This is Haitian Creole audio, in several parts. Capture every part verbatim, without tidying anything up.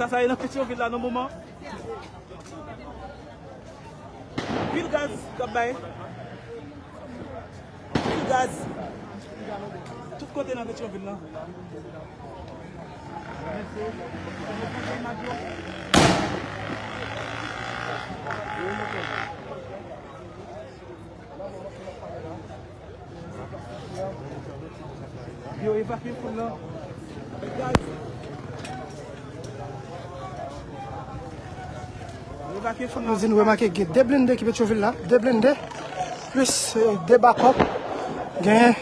Sa, sa ye nan Petyonvil la nan moman. Pil gaz k ap bay. Pil gaz. Tout kote nan Petyonvil la. Yo evakye foul nan. Yo evakye foul nan. Nou di nou remake gen de blende ki Petyonvil la, de blende, plis, eh, de bakòp, gen,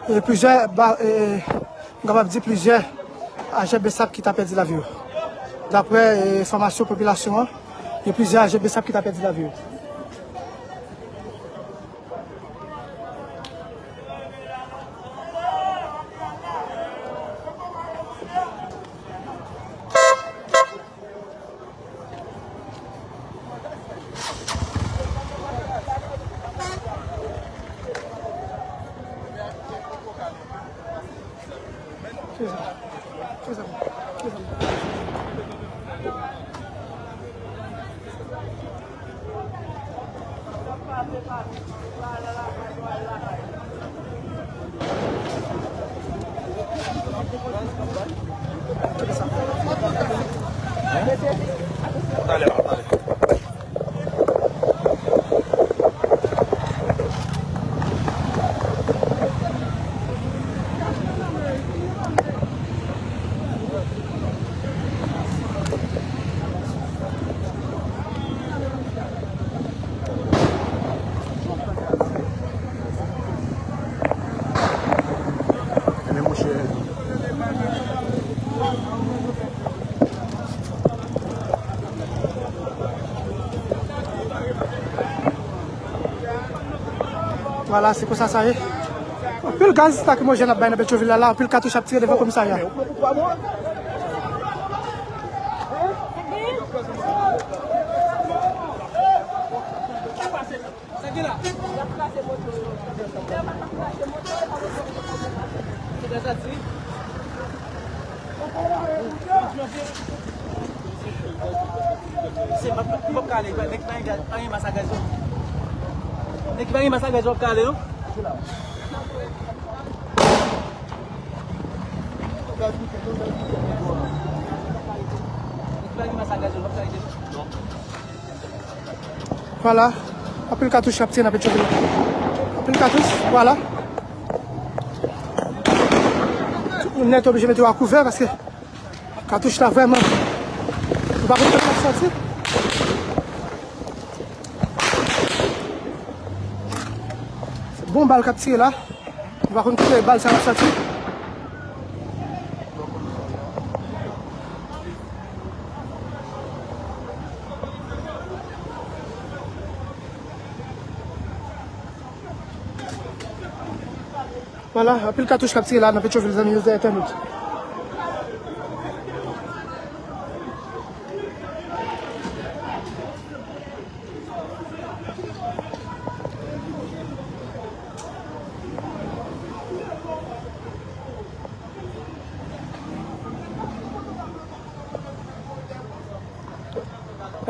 eh, plizyè ba-, eh, nou kapab di plizyè ajan BSAP ki ta pèdi lavi yo. Daprè, eh, enfòmasyon popilasyon an, gen plizyè ajan BSAP ki ta pèdi lavi yo. Vwala, se konsa sa ye. Anpil gaz lakrimojèn ap bay nan Petyonvil la, la, anpil katouch ap tire devan komisarya. Se m ap, m ap kale, nèg ki pa gen gaz, pa gen mas a gaz yo. Nèg ki pa gen mas a gaz yo ap kale, non? Nèg ki pa gen mas a gaz yo ap kale, non? Vwala. Anpil katouch k ap tire nan Petyonvil. Anpil katouch, vwala. Tout moun nèt oblije mete yo a kouvè paske katouch la vrèman, nou pa konn kote l ap soti. Se bon bal k ap tire la. Nou pa konn kote bal sa ap soti. Vwala, anpil katouch k ap tire la nan Petyonvil, zanmi yo, entènot.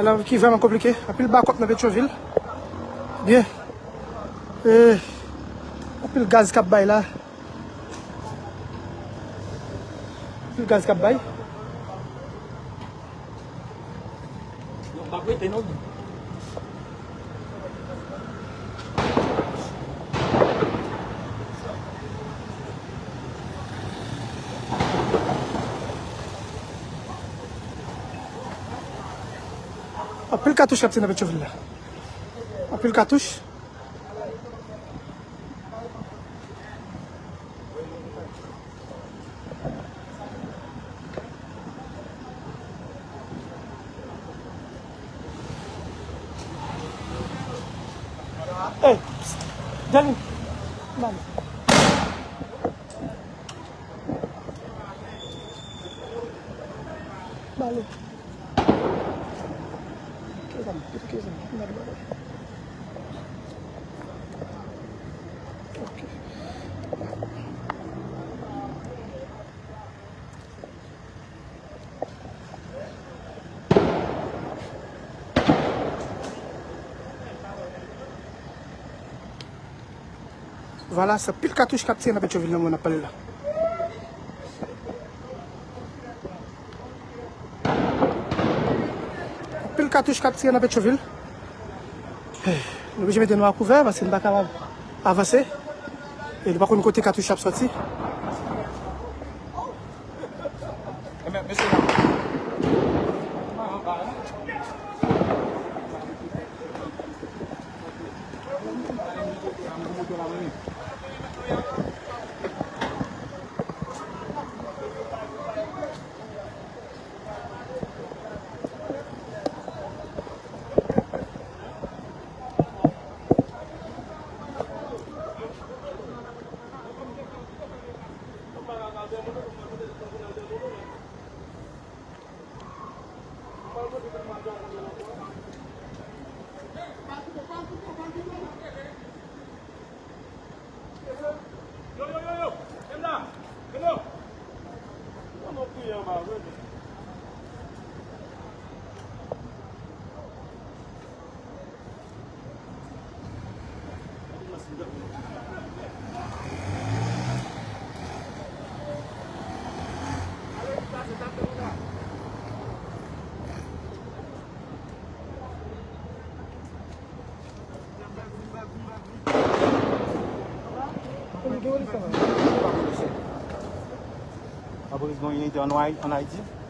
Alò, ki vrèman konplike. Anpil bakòp nan Petyonvil. Byen. E, anpil gaz k ap bay la. Anpil gaz k ap bay. Yo, m ap rete non. Anpil katouch k ap tire nan Petyonvil la. Anpil katouch. Ey, psst, Dani, Dani. Bale. Kite zam, kite zam, kite zam. Ok. Vwalas, anpil katouch k ap tire nan Petyonvil nan moman n ap pale la. Anpil katouch k ap tire nan Petyonvil. Nou oblije mete nou a kouvè paske nou pa kapab avanse. E nou pa konn kote katouch ap sòti. Lapolis gen yon inite ann Ayiti.